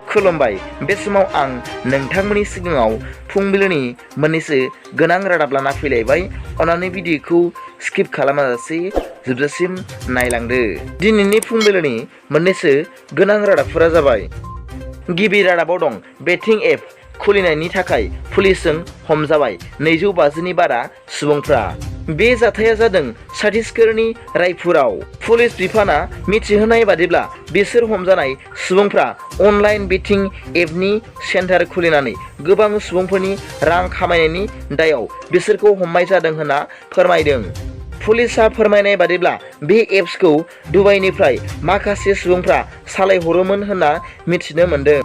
खुलुमबाय। बे समाव आं नोंथांमोननि सिगाङाव फुंबिलिनि मोननैसो गोनां रादाब लाना फैलायबाय। अन्नानै भिडिअखौ स्किप खालामाजासे जोबजासिम नायलांदो। दिनैनि फुंबिलिनि मोननैसो गोनां रादाबफोरा जाबाय। गिबि रादाबाव दं बेटिं एप खुलिनायनि थाखाय पुलिसजों हमजाबाय 250नि बारा सुबुंफ्रा। बे जाथाया जादों छत्तीसगढ़नि रायपुराव। पुलिस बिफाना मिथिहोनाय बादिब्ला बिसोर हमजानाय सुबुंफ्रा अनलाइन बेटिं एपनि सेन्टार खुलिनानै गोबां सुबुंफोरनि रां खामायनायनि दायाव बिसोरखौ हमनाय जादों होनना फोरमायदों। पुलिसआ फोरमायनाय बादिब्ला बे एप्सखौ दुबाइनिफ्राय माखासे सुबुंफ्रा सालायहरोमोन होनना मिथिनो मोन्दों।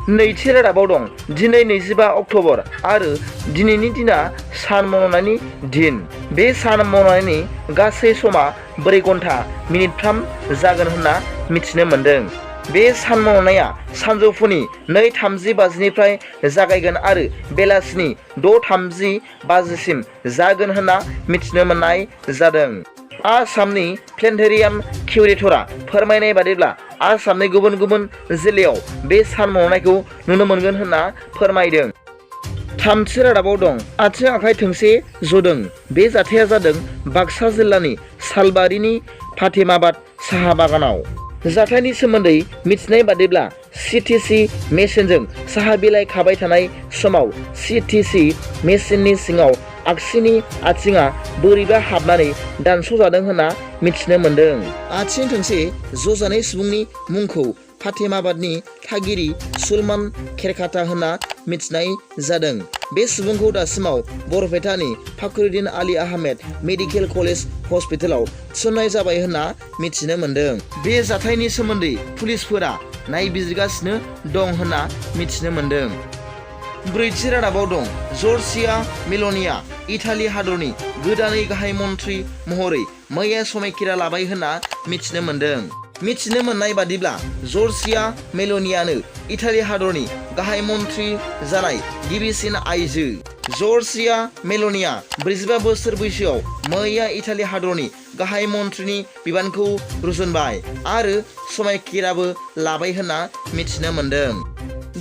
नैथि रादाबाव दं दिनै 25 अक्ट'बर आरो दिनैनि दिना सान मन'नायनि दिन। बे सान मन'नायनि गासै समा 4 घन्टा मिनिट 3 जागोन होनना मिथिनो मोन्दों। बे सान मन'नाया सानजौफुनि 2:30 बाजिनिफ्राय जागायगोन आरो बेलासिनि 6:30 बाजिसिम जागोन होनना मिथिनो मोननाय जादों। आसामनि प्लेनेटरियाम किउरेटरआ फोरमायनाय बादिब्ला आसामनि गुबुन गुबुन जिल्लायाव बे सान मन'नायखौ नुनो मोनगोन होनना फोरमायदों। थामथि रादाबाव दं आथिं आखाइ थोंसे जदों। बे जाथाया जादों बाक्सा जिल्लानि सालबारिनि फातेमाबाद साहा बागानाव। जाथायनि सोमोन्दै मिथिनाय बादिब्ला सिटिसि मेसिनजों साहा बिलाइ खाबाय थानाय समाव सिटिसि मेसिननि सिङाव आगसिनि आथिङा बोरैबा हाबनानै दानस'जादों होनना मिथिनो मोन्दों। आथिं थोंसे जजानाय सुबुंनि मुंखौ फातेमाबादनि थागिरि सुलमान खेरखाता होनना मिथिनाय जादों। बे सुबुंखौ दासिमाव बरपेटानि फाखरुद्दिन आली आहमेद मेडिकेल कलेज हस्पिटालाव थिसननाय जाबाय होनना मिथिनो मोन्दों। बे जाथायनि सोमोन्दै पुलिसफोरा नायबिजिरगासिनो दं होनना मिथिनो मोन्दों। ब्रैथि रादाबाव दं जर्जिया मेल'निया इटालि हादरनि गोदानै गाहाय मन्थ्रि महरै मैया समायखिरा लाबाय होनना मिथिनो मोन्दों। मिथिनो मोननाय बादिब्ला जर्जिया मेल'नियानो इटालि हादरनि गाहाय मन्थ्रि जानाय गिबिसिन आइजो। जर्जिया मेल'निया 45 बोसोर बैसोआव मैया इटालि हादरनि गाहाय मन्थ्रिनि बिबानखौ रुजुनबाय आरो समायखिराबो लाबाय होनना मिथिनो मोन्दों।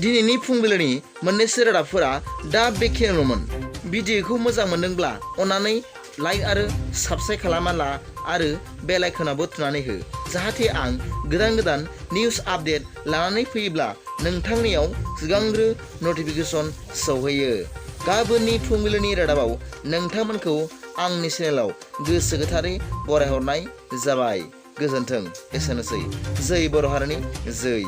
दिनैनि फुंबिलिनि मोननैसो रादाबफोरा दा बेखिनियानोमोन। भिडिअखौ मोजां मोनदोंब्ला अन्नानै लाइक आरो साबस्क्राइब खालामना ला आरो बेल आइकनावबो थुनानै हो, जाहाथे आं गोदान गोदान निउस आपडेट लानानै फैयोब्ला नोंथांनियाव सिगांग्रो नटिफिकेसन सौहैयो। गाबोननि फुंबिलिनि रादाबाव नोंथांमोनखौ आंनि चेनेलाव गोसो गोथारै बरायहरनाय जाबाय। गोजोन्थों। एसेनोसै। जै बर' हारिनि जै।